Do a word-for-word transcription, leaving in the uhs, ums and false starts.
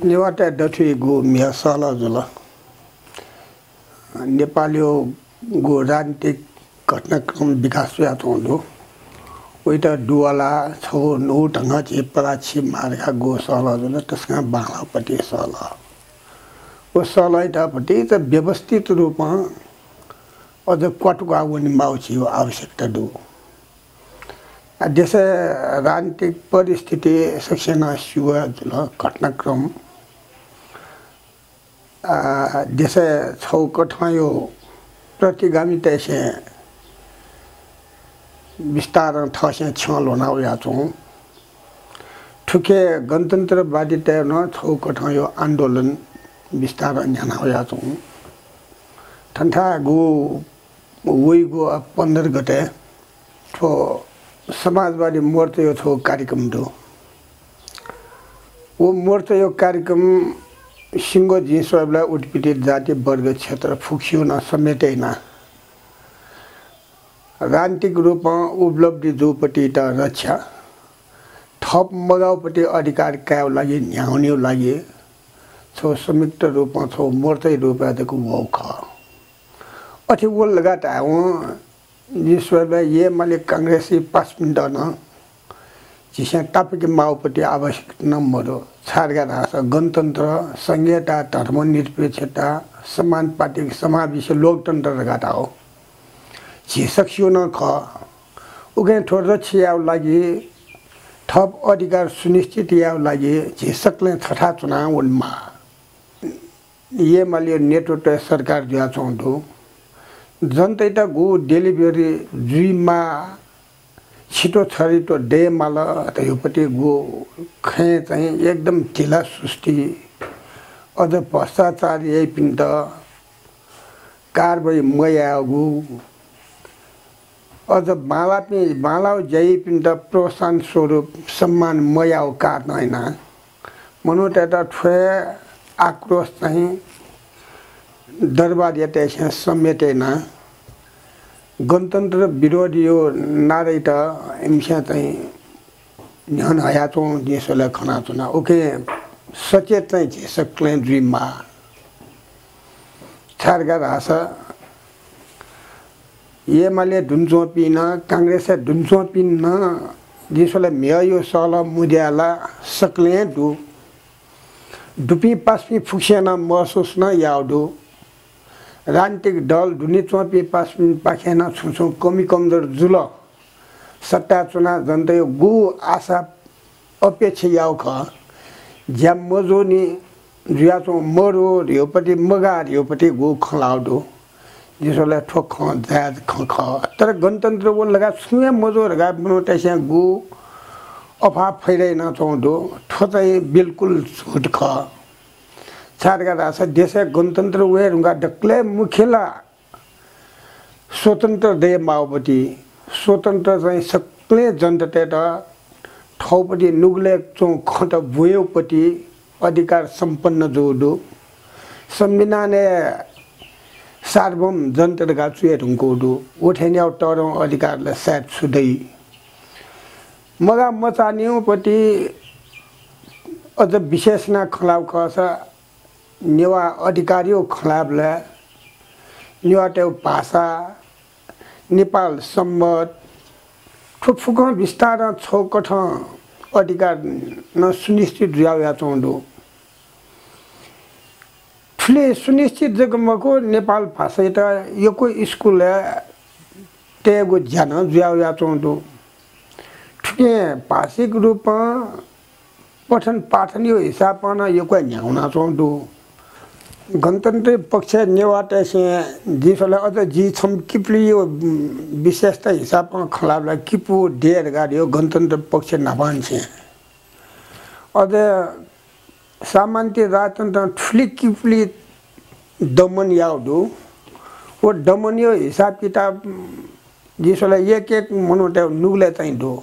नेवाःतय् दथुइगु म्हिगः सहलह जुल। नेपालय् गु राजनीतिक घटनाक्रम विकास जुयाच्वंगु दु। वइत दुवाला छगू न्हू ढंगं झी पराछी मार्गा गु सहलह जुल, तसकं बांलाःपट्टि सहलह। व सहलहयात भतिचा व्यवस्थित रूपं अझ क्वातुक्वाः वनेमाःगु झीगु आवश्यकता दु। आ, देशय् राजनीतिक परिस्थिति सकसिनं स्यू जुल, घटनाक्रम। आ, देशय् छगू कथंया प्रतिगामीतय्सं बिस्तारं थःस्यां छ्यं ल्ह्वना वयाच्वं। थुखे गणतन्त्रवादीतय् नं छगू कथंया आन्दोलन बिस्तारं न्ह्याना वयाच्वं। थन्थाय् गु वइगु पन्ध्र गते थ्व समाजवादी मोर्चाया छगू कार्यक्रम दु। व मोर्चाया कार्यक्रम सिंगो जिं स्वयेबलय् उत्पीडित जाति वर्ग क्षेत्र फुक्कसिनं समेत याना राजनीतिक रूपं उपलब्धि जूपट्टित रक्षा, थप मगाःपट्टि अधिकार कायेगु लागि न्ह्यावनेगु लागि छगू संयुक्त रूपं छगू मोर्चाया रूपय् जक वःगु खः। अथे वल धकाः धायेवं जिं स्वयेबलय् येँमाले कांग्रेसया पासापिन्त नं झीसं तापाके माःगुपट्टि आवश्यकता नं मदु। छाय् धकाः धाःसा गणतन्त्र, संघीयता, धर्मनिरपेक्षता, समानुपातिक समावेशी लोकतन्त्र धकाः धाःगु झी सकसिगु नं खः। उकिं थ्व रक्षा यायेगु लागि, थप अधिकार सुनिश्चित यायेगु लागि झी सकलें छथाय् च्वना वनेमाः। येँमालेया नेतृत्वय् सरकार जुयाच्वंगु दु। जनतायात गु delivery जुइमाः, छितः छरितः दयेमाल धयागुपट्टि गु खँय् चाहिँ एकदम ढिलासुस्ती, अझ भ्रष्टाचार याइपिन्त कारवाही मयायेगु, अझ बांलाःपिं, बांलाःगु ज्या याइपिन्त प्रोत्साहन स्वरूप सम्मान मयायेगु कारणं यानाः मनूतय्त थ्व हे आक्रोश चाहिँ दरबारयातय्सं समेत यानाः गणतन्त्र विरोधीया नारायात इमिसं चाहिँ न्ह्यःने हयाच्वंगु जिं स्वयेबलय् खनाच्वना। उकिं सचेत चाहिँ झी सकलें जुइमाः। छाय् धकाः धाःसा येँमाले दुने च्वंपिं नं, कांग्रेसय् दुने च्वंपिं नं जिं स्वयेबलय् म्हिगःया सहलह मुद्या ला सकलें दु। दुपिं पासापिं फुक्कसिनं महसुस नं याःगु दु। राजनीतिक दल दुने च्वंपिं पासापिंपाखें नं छुं छुं कमी कमजोर जुल। सत्ताय् च्वनाः जनताया गु आशा अपेक्षा याःगु खः। ज्या मजूनि जुयाच्वंगु मदु धयागुपट्टि, मगाः धयागुपट्टि गु खँ ल्हाःगु दु। जिं स्वयेबलय् थ्व खँ जायज खँ खः। तर गणतन्त्र वल धकाः छुं हे मजू धकाः मनूतय्सं गु अफवाह फैला यानाच्वंगु दु। थ्व चाहिँ बिल्कुल झुठ खः। छाय् धकाः धाःसा देशय् गणतन्त्र वये धुंकाः दकलय् मुख्य ला स्वतन्त्र दयेमाःगुपट्टि, स्वतन्त्र चाहिँ सकलें जनतातय्त थःपट्टि नुगलय् च्वंगु खँत ब्वयेगुपट्टि अधिकार सम्पन्न जूगु दु। संविधानय् सार्वभौम जनता धकाः च्वये धुंकूगु दु। व थेंज्याःगु तःधंगु अधिकार ला सायद छु दइ? मगाः मचाःनिगुपट्टि अझ विशेष यानाः खँ ल्हाःगु खःसा नेवाः अधिकारया खँ ल्हायेबलय् नेवाःतय्गु भाषा, नेपाल संवत्, थ्व फुक्कं बिस्तारं छगू कथं अधिकार नं सुनिश्चित जुया वयाच्वंगु दु। थुलि सुनिश्चित जक मखु, नेपाल भाषायात यक्व स्कुलय् तयेगु ज्या नं जुया वयाच्वंगु दु। थुकिं भाषिक रूपं पठन पाठनया हिसाबं नं यक्व न्ह्याः वनाच्वंगु दु। गणतन्त्र पक्षय् नेवाःतय्सं जिं स्वयेबलय् अझ जि छम्ह किपुलिया विशेषता हिसाबं खँ ल्हाःबलय् किपु दे धकाः धयागु गणतन्त्र पक्ष न्हापांनिसें। अझ सामन्ती राजतन्त्रं थुलि किपुलि दमन याःगु दु। व दमनया हिसाब किताब जिं स्वयेबलय् एक एक मनूतय् नुगलय् चाहिँ दु।